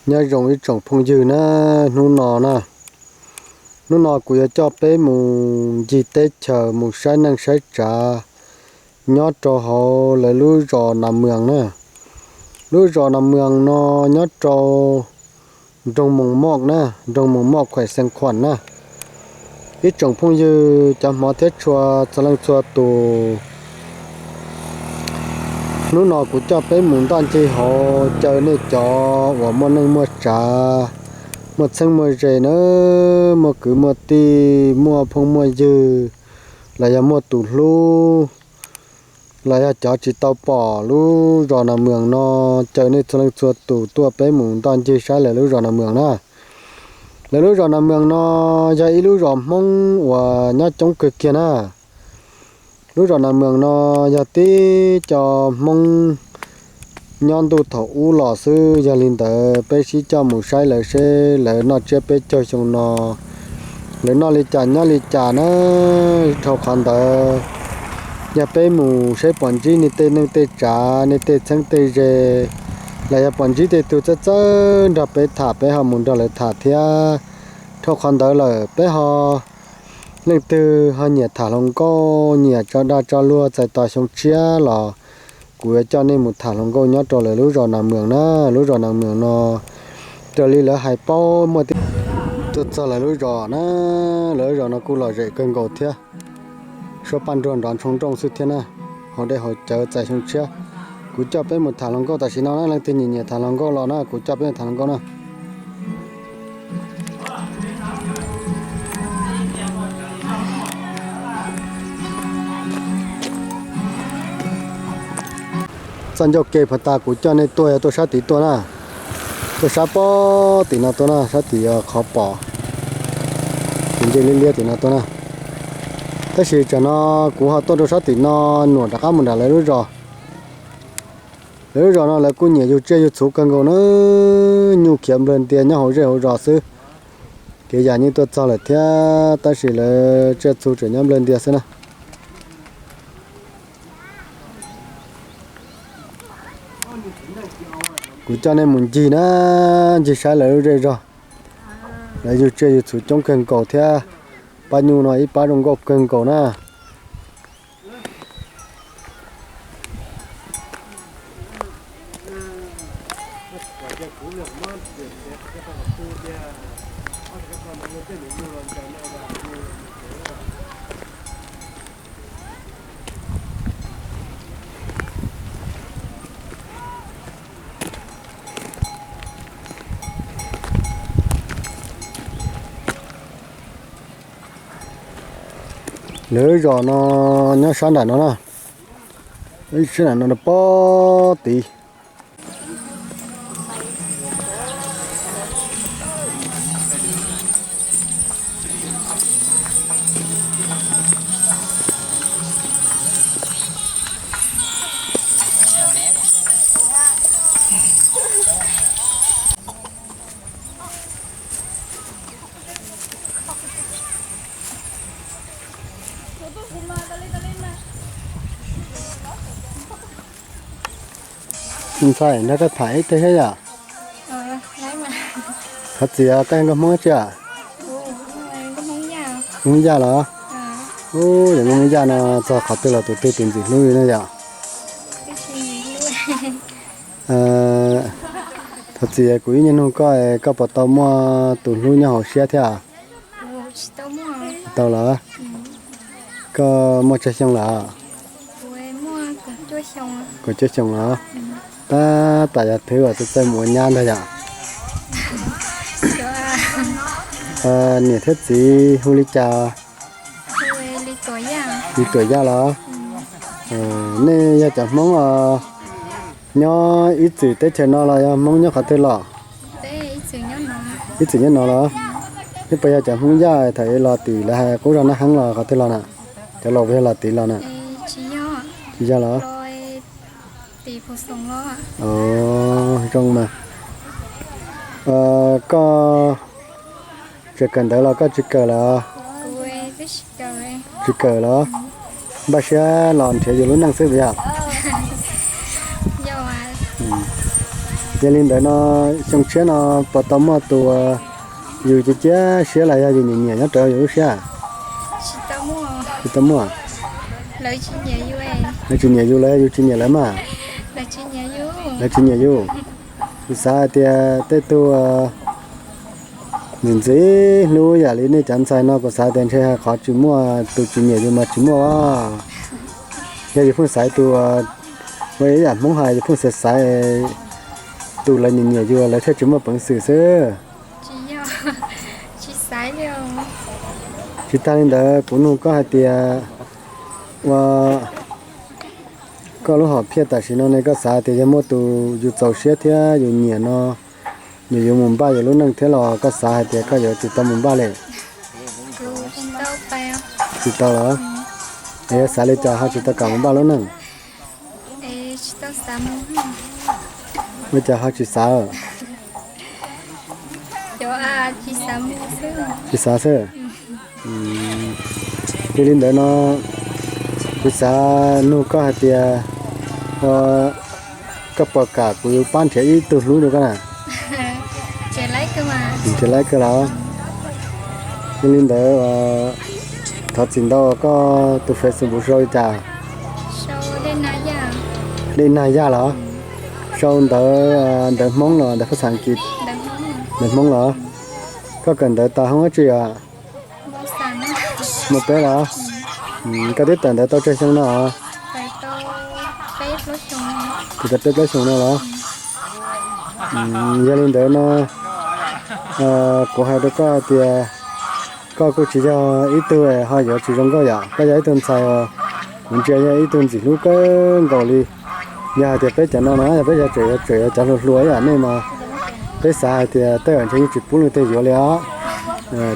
Nyob zoo ib tsoom phooj ywg na, hnub no na, hnub no kuv yuav coj peb mus ncig teb chaws mus saib neej saib tsav nyob rau hauv lawv lub zos Nas Mwas na. Lub zos Nas Mwas no nyob rau nroog Moos Moj na, nroog Moos Moj khuem Xeev Khuam na. Ib tsoom phooj ywg cov hmov thiab tshua txhua leej txhua tus, hnub no kuv coj peb mus ncig hauv caw nej cov uas muaj neej muaj tsav, muaj txheeb muaj ze na, muaj kwv muaj tij, muaj phooj muaj ywg, los yog muaj tus hlub, los yog cov tsis tau pom lub zos Nas Mwas no, caw nej txhua leej txhua tus tuaj peb mus ncig saib lawv lub zos Nas Mwas na. Lawv lub zos Nas Mwas no yog ib lub zos Hmoob uas nyob coob kawg kiag na. Lub zos Nas Mwas no yog tib co Hmoob nyob ntuj thaum ub los xwb, yog li ntawd peb sib coj mus saib lawv seb lawv noj tsiab peb caug xyoo no lawv noj li cas nyob li cas na. Dhau qhov ntawd, yog peb mus saib pom ntsib nej tej neej tej tsav, nej tej txheeb tej ze, los yog pom ntsib tej tug txawj txawj nrog peb tham, peb ho mus nrog lawv tham thiab. Dhau qhov ntawd lawm peb ho, leej twg ho nyiam tham hluas nkauj, nyiam tso dag tso luag txais tos xyoo tshiab los kuv yuav coj nej mus tham hluas nkauj nyob rau lawv lub zos Nas Mwas na. Lub zos Nas Mwas no raws li lawv hais paub muaj tib, tuaj txog lawv lub zos na, lawv lub zos no kuj lom zem kawg nkaus thiab. Suab paj nruag nrov ntshoo nrooj xwb thiab na, haus dej haus cawv txais xyoo tshiab. Kuv coj peb mus tham hluas nkauj tam sim no na, leej twg nyiam nyiam tham hluas nkauj los na, kuv coj peb tham hluas nkauj na. Txoj ncauj ke puag ta kuv coj nej tuaj yog tuaj sab tid tuaj na, tuaj sab pob tim no tuaj na, sab tim qhov pom, tim ncej liab liab tim no tuaj na. Tab sis tsam no kuv ho tuaj rau sab tim no, nyuam rov qab mus nram lawv lub zos. Lawv lub zos no lawv kuj nyiam yug tsiaj yug txhu kawg nkaus na, nyuj khiav nplawg ntias nyob hauv zej hauv zos xwb. Kev yam yeej tuaj txog lawm thiab tab sis lawv tsiaj txhu tseem nyob nplawg ntias xwb na. Kuv coj nej mus ncig na, ncig saib lawv lub zej zog. Lawv yug tsiaj yug txhu coob kawg nkaus thiab. Pab nyuj no ib pab zoo nkauj kawg nkaus na. Lawv zos no nyob sab nram no na, sab nram no pob tid. Ntxhais, nrog koj tham ib teg thiab yom? Thov txim, koj yog nkauj Hmoob tsi? Hmoob Yaj los? Ub, yog Hmoob Yaj no txog qhov twg los tus twg tus ntxim hlub li na yom? Thov txim, kuv ib nyuag nug koj, koj puas tau muaj tus hlub nyob hauv siab thiab? Tsis tau los? Koj muaj tsawg xyoo lawm? Kaum cuaj xyoo los? Tab tom yog thwv uas txawj txawj mus ua nyab ntag yom? Niam thiab txiv hu li cas? Li Tuam Yaj los? Nej yog cov Hmoob os, nyob ib txwm teb chaws no los yog Hmoob nyob qhov twg los? Ib txwm nyob no los? Nej puas yog cov Hmoob Yaj thaum los tim lawv hais qub zog Naj Heeb los qhov twg los na? Cov laus puas yog los tid los na? Tsis yog los? Zoo mas. Koj tseem kawm ntawv los koj tsis kawm los? Tsis kawm los? Npaj siab los nrhiav yus lub neej xwb puas yog? Yog li ntawd no, xyoo tshiab no puas tau muaj tus yus cia cia siab los yog yus nyiam nyiam nyob rau yus lub siab? Tsis tau muaj. Lawv tsis nyiam yus los yog yus tsis nyiam lawv mas? Lawv tsis nyiam yus. Kuv xav hais tias tej tug ntxim ntxim hlub yam li nej cov ntxhais no kuv xav tias ntshe qhov tsis muaj tus tsis nyiam yus mas tsis muaj os. Yog yus pheej xaiv tus, ua ib yam Hmoob hais yus pheej xaiv xaiv tus lawv nyiam nyiam yus lawv thiaj tsis muaj peev xwm xwb. Tsis tag li ntawd kuv nug koj hais tias ua koj lub hom phiaj tam sim no ne koj xav tias yog muaj tus yus txaus siab thiab yus nyiam no, nyiam yus mus npaj yus lub neej thiab los koj xav hais tias koj yuav tsis tau mus npaj li? Tsis tau los? Es yuav xav li cas ho tsis tau kam mus npaj lub neej? Ua cas ho tsis xav? Tsis xav xwb. Yog li ntawd no kuv xav nug koj hais tias, ua, koj puas kam kuv yuav pab nrhiav ib tug hlub rau koj na? Nrhiav laib kawg los? Yog li ntawd thov txim ntau, koj tus Facebook sau li cas? Dej Nag Yaj los? Sau ntawv, ntawv Hmoob los ntawv phab xas kis? Ntawv Hmoob los? Koj kawm ntawv tau hoob dab tsi os? Mos peb los? Koj twb tawm ntawv tau tsawg xyoo no os? Tau peb plaub xyoo no los? Yog li ntawd no kuv hais rau koj tias koj kuj tsis yog ib tug ho yuav tsis zoo nkauj yom, koj yog ib tug ntxhais uas kuv ntsia yog ib tug ntxim hlub kawg nkaus li. Yog hais tias peb cov no no yog peb yog tseem yuav cov hluas hluas ib yam nej mas peb xav hais tias tej zaum ntshe yeej tsis pub leej twg yuav li os.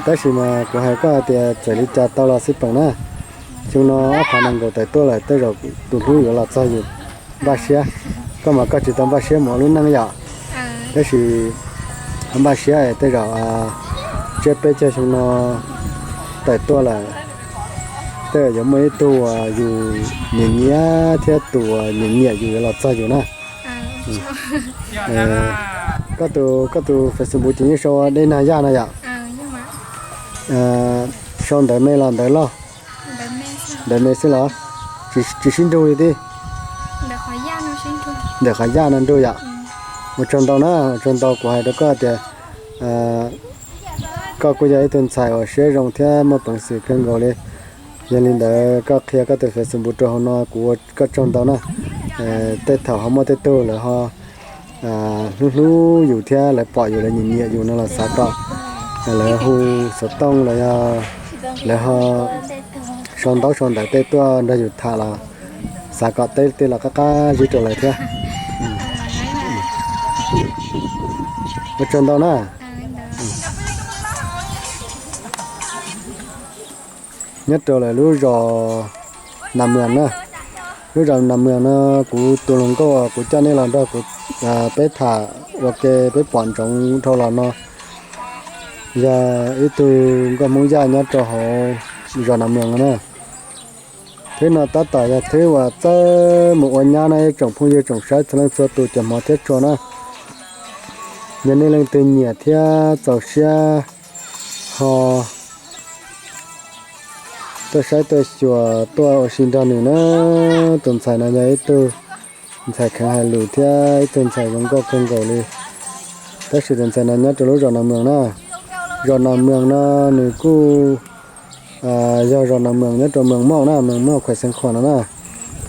Tab sis mas kuv hais koj hais tias txawm li cas tau los xij peem na, xyoo no ob phav nees nkaum tawm tuaj lawm tej zaum tus hlub yuav los txog yus npaj siab. Koj mas koj tsis tau npaj siab mus ua lub neej yom, tab sis npaj siab es tej zaum tsiab peb caug xyoo no tawm tuaj lawm tej zaum yuav muaj ib tug uas yus nyiam nyiam thiab tus uas nyiam nyiam yus yuav los txog yus na. Koj tus, koj tus Facebook ces yeej sau Dej Nag Yaj no yom? Sau ntawv me los ntawv loj? Ntawv me xwb los? Tsis sib nrug li tib? Ntawm qhov yaj no nrug yom? Ua tsaug ntau na, ua tsaug ntau, kuv hais rau koj tias koj kuj yog ib tug ntxhais uas siab zoo thiab muaj peev xwm kawg nkaus li. Yog li ntawd koj qhia koj tus Facebook rau hauv no kuv ua koj tsaug ntau na. Tej thaum ho muaj tej tug lawv ho hlub hlub yus thiab lawv pom yus lawv nyiam nyiam yus no los xav kom lawv hu xov tooj los yog lawv ho sau ntaub sau ntawv tej tuaj nrog yus tham los xav kom teb tej los qab qab zib rau lawv thiab. Ua tsaug ntau na. Nyob rau lawv lub zos Nas Mwas na, lub zos Nas Mwas no kuv tus hluas nkauj kuv coj nej los nrog kuv, peb tham ua ke peb pom ntsoov dhau los no yog ib tug nkauj Hmoob Yaj nyob rau hauv zos Nas Mwas no na. Thwb no tab tom yog thwb uas txawj mus ua nyab na ib tsoom phooj ywg tsoom saib txhua leej txhua tus cov hmov thiab tshua na. Yog nej leej twg nyiam thiab txaus siab ho tuaj saib tuaj xyuas tuaj ua si nrog nws na. Tus ntxhais no yog ib tug ntxhais kheev hais lus thiab ib tug ntxhais zoo nkauj kawg nkaus li. Tab sis tus ntxhais no nyob rau lub zos Nas Mwas na. Zos Nas Mwas no nws kuj yog zos Nas Mwas nyob rau Mees Mauj na, Mees Mauj Khuais Xeev Khuam no na.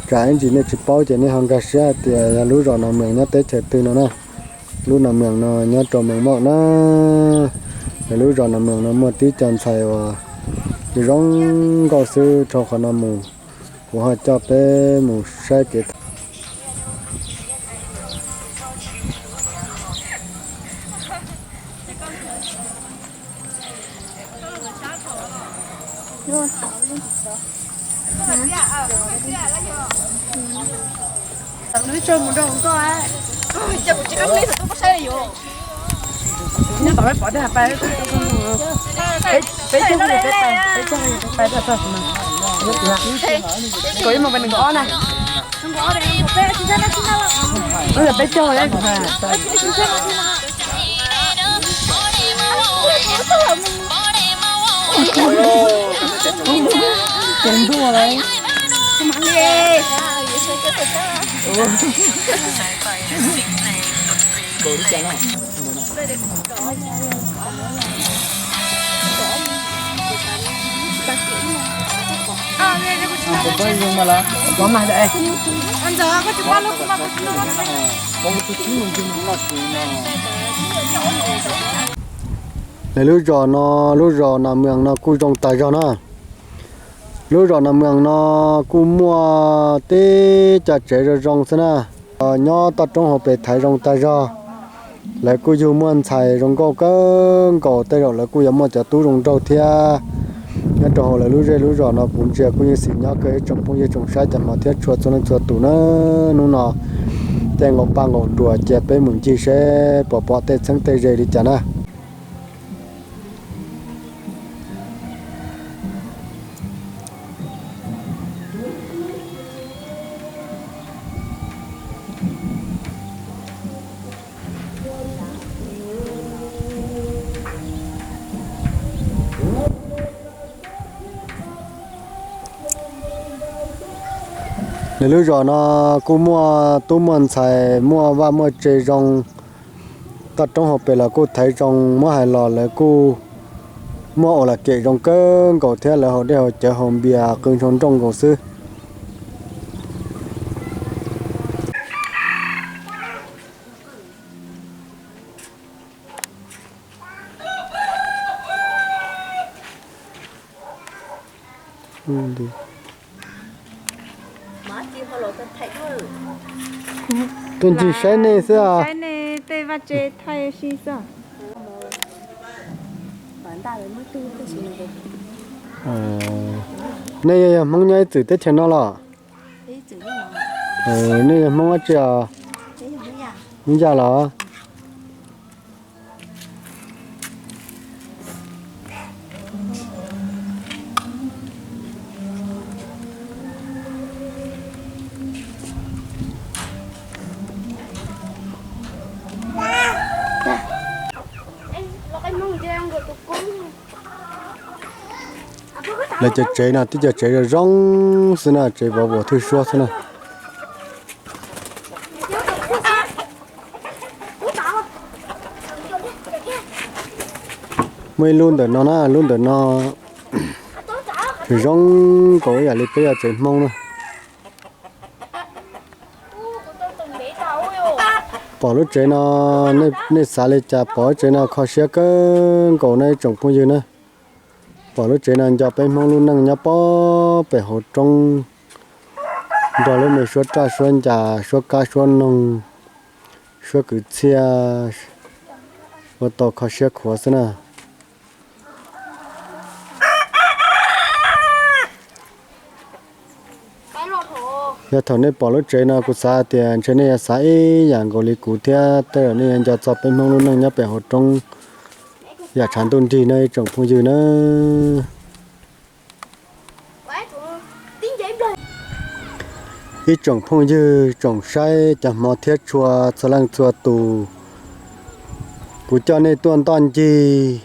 Tsam ib ntsis nej tsis paub ces nej ho nkag siab hais tias yog lub zos Nas Mwas nyob teb chaws twg no na. Lub Nas Mwas no nyob rau Mees Mauj na. Lub zos Nas Mwas no muaj tib co ntxhais uas zoo nkauj xwb, dhau qhov no mus kuv ho coj peb mus saib kev tham. Nyob tom peb pom tej ha pa, peb caug li peb pa, peb caug li peb pa, kom ib mus peb nees nkaum ob na. Lawv lub zos no, lub zos Nas Mwas no kuj zoo tas zog na. Lub zos Nas Mwas no kuj muaj teb cov tsev zoo zoo xwb na. Nyob toj roob hauv pes thaiv zoo tas zog. Lawv kuj yug muaj ntxhais zoo nkauj kawg nkaus, tej zaum lawv kuj yuav muaj cov tub zoo nraug thiab. Nyob rau hauv lawv lub zej lub zos no kuv ntsia kuj yeej xis nyob kawg ib tsoom phooj ywg tsoom saib cov hmov thiab tshua txhua leej txhua tus na. Hnub no caij nqaum paj nqaum nruas cia peb mus ncig seb puas pom tej txheeb tej ze li cas na. Lawv lub zos no kuj muaj tub muaj ntxhais, muaj vaj muaj tse zoo. Toj roob hauv pes los kuj thaiv zoo, muab hais los lawv kuj muaj ua las kem zoo kawg nkaus thiab, lawv haus dej haus cawv haus npias qw ntshoo nrooj nkaus xwb. Tuaj ncig saib nej xwb os. Nej yog Hmoob nyob ib txwm teb chaws no los? Nej yog Hmoob dab tsi os? Hmoob Yaj los? Lawv cov tsev no tib co tsev zoo zoo xwb na, tsev vov vos thwj suab xwb na. Muaj ib lub ntawm no na, lub ntawm no zoo zoo nkaus ib yam li peb yog tsev Hmoob na. Pom lub tsev no, nej xav li cas? Pom lub tsev no kho siab kawg nkaus na ib tsoom phooj ywg na. Pom lub tsev no nco peb Hmoob lub neej nyob pob pem hauv roob, nrog lub me suab raj suab ncas, suab kab suab noog, suab kwv txhiaj, ua tau kho siab khuav xwb na. Yog thaum nej pom lub tsev no kuv xav tias ntshe nej yuav xav ib yam nkaus li kuv thiab, tej zaum nej yuav nco txog peb Hmoob lub neej nyob pem hauv roob yam tshav ntuj nrig na ib tsoom phooj ywg na. Ib tsoom phooj ywg tsoom saib cov hmov thiab tshua txhua leej txhua tus, kuv coj nej tuaj ntoj ncig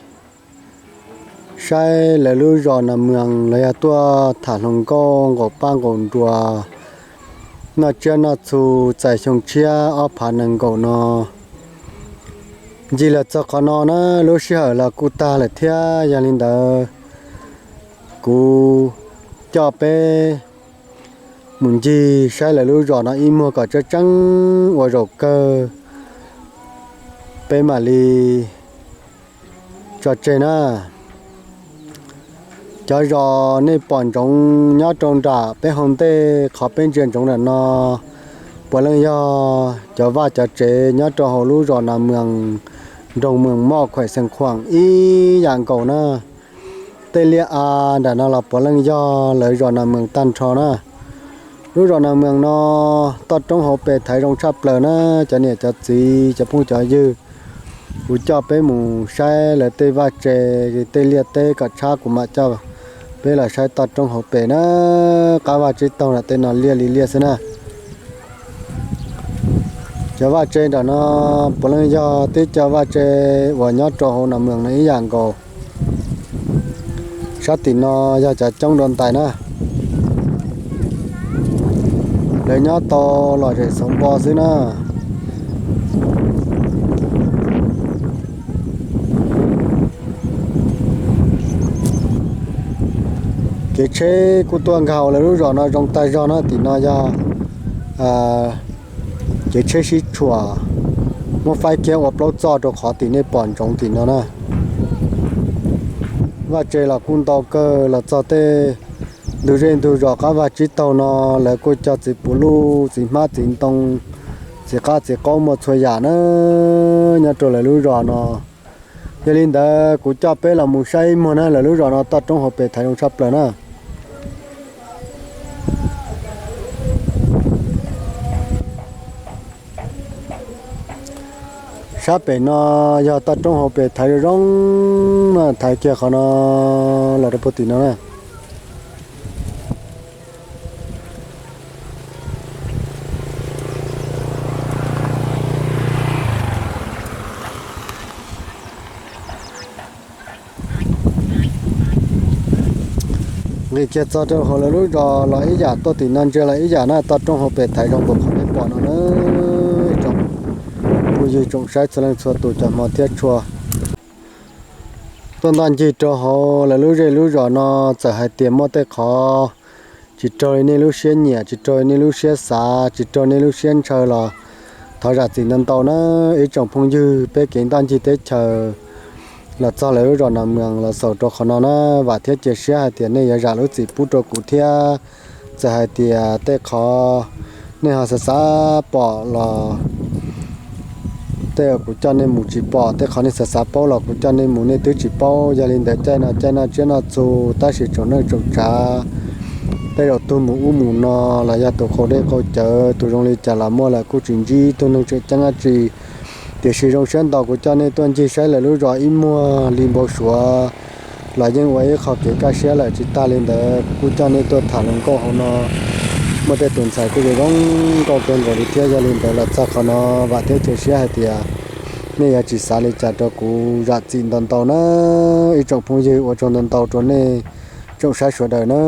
saib lawv lub zos Nas Mwas los yog tuaj tham hluas nkauj nqaum paj nqaum nruas, noj tsiab noj txhu txais xyoo tshiab ob phav nees nkaum no. Ncig los txog qhov no na, lub sij hawm los kuj tag lawm thiab, yog li ntawd kuv coj peb mus ncig saib lawv lub zos no ib muag kom tseeb tseeb ua zaum kawg, peb mam li tso tseg na. Cov zos nej pom ntsoov nyob rau nram peb hauv ntej qhov peb ntsia ntsoov nram no, puav leej yog cov vaj cov tsev nyob rau hauv lub zos Nas Mwas, nroog Mwas Moj, khuem Xeev Khuam ib yam nkaus na. Tej liaj a nram no los puav leej yog lawv zos Nas Mwas tag nrho na. Lub zos Nas Mwas no toj roob hauv pes thaiv zoo tshaj plaws na, cov niam cov txiv cov phooj cov ywg. Kuv coj peb mus saib lawv tej vaj tse, tej liaj teb kom tshab kuv mam coj peb los saib toj roob hauv pes na. Qab vaj tsib taug nram tej no liaj li liaj xwb na. Cov vaj tse nram no puav leej yog tib co vaj tse uas nyob rau hauv Nas Mws no ib yam nkaus. Sab tim no yog cov coob dua ntais na. Lawv nyob tau lom zem xauv npo xwb na. Kev tsheb kuj tuaj nkag hauv lawv lub zos no zoo tag zog na. Tim no yog kev tsheb sib tshuam, muab faib kiag ua plaub txoj rau qhov tim nej pom ntsoov tim no na. Vaj tse los kuj ntau kawg, los txog tej ntug zej ntug zos qab vaj tsib taug no lawv kuj cog txiv puv luj, txiv hmab txiv ntoo, txiv qab txiv qaub muaj txhua yam na nyob rau lawv lub zos no. Yog li ntawd kuv coj peb los mus saib ib muag na, lawv lub zos no toj roob hauv pes thaiv zoo tshaj plaws na. Sab pem no yog toj roob hauv pes thaiv zoo zoo na, thaiv kiag qhov no los rau puag tim no na. Nqis kiag txog rau hauv lawv lub zos los ib yam, tuaj tim no ntsia los ib yam na, toj roob hauv pes thaiv zoo npaum qhov nej pom no na. Tsoom phooj ywg tsoom saib txhua leej txhua tus cov hmov thiab tshua, tuaj ntoj ncig rau hauv lawv lub zej lub zos no, txawm hais tias muaj tej qhov tsis raug li nej lub siab nyiam, tsis raug li nej lub siab xav, tsis raug nej lub siab ntshaw los thov zam txim ntau ntau na ib tsoom phooj ywg. Peb kev ntoj ncig teb chaws los txog lawv lub zos Nas Mws los xaus rau qhov no na, vam thiab cia siab hais tias nej yuav zam lub txim pub rau kuv thiab. Txawm hais tias tej qhov nej ho xav xav pom los tej uas kuv coj nej mus tsis pom, tej qhov nej xav xav paub los kuv coj nej mus nej twb tsis paub. Yog li ntawd caij no caij noj tsiab noj txhu, tab sis tsoom neej tsoom tsav, tej zaum tus mus ub mus no los yog tus qaug dej qaug cawv, tus zoo li cas los muaj lawm, kuj tsis ntsib tug neeg tseem ceeb dab tsi. Tiam sis zoo siab ntau kuv coj nej tuaj ncig saib lawv lub zos ib muag li npau suav los yeej ua ib qho kev kaj siab lawm. Tsis tag li ntawd kuv kuj coj nej tuaj tham hluas nkauj hauv no, muaj tej tus ntxhais kuj zoo zoo nkauj kawg nkaus li thiab. Yog li ntawd los txog qhov no vam thiab cia siab hais tias nej yuav tsis xav li cas rau kuv, zam txim ntau ntau na ib tsoom phooj ywg. Ua tsaug ntau ntau rau nej tsoom saib sawv daws na.